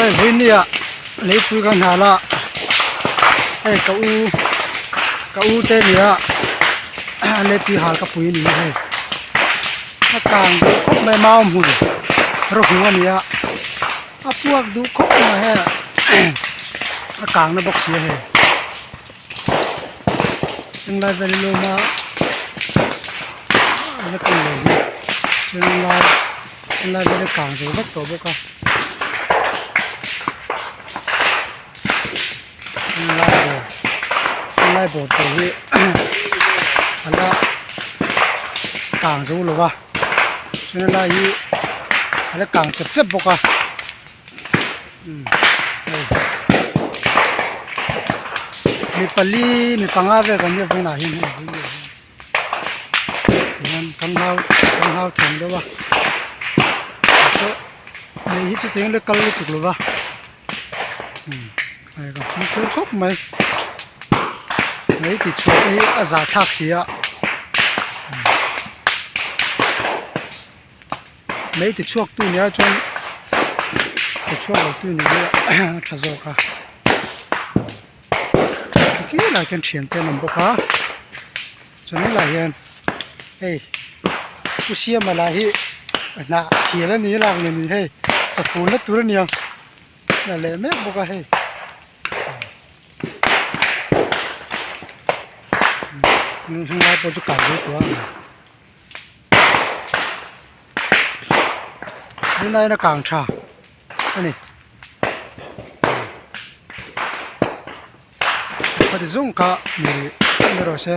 Hei vawinia leipui ka hnal a hei ka u ka u te nia leipui hal ka pui a ni a hei a kang duh khawp mai mau hmun rawhung a ni a a puak duh khawp mai hei a kang na bawk si a hei henglai vel hi lawm a a la kang lo hi chuan helai helai vel hi a kang zo vek tawh bawk a helai bawr helai bawr tur hi a la kang zo lo va chuan helai hi a la kang chep chep bawk a. Mi pali mi panga vel kan nia vawiinah hian hei tihian kan hau kan hau thiam deuh a mei hi chu tiang la kal lutuk lo va hei ka fimkhur khawp mai mei ti chhuah te hi a zahthlak si a. Mei ti chhuak tu nia chuan ti chhuak lo tu nih hi a tha zawk a khi lai khian thian te an awm bawk a chuan helai hian hei pu siama lah hi hnah thial a ni a lak ni a ni hei chawfun na tur a ni ang a leh mek bawk a hei. Helai pawh chu kal ve tawh a. Helai a kang tha a ni khati zawng kha ni rawh se.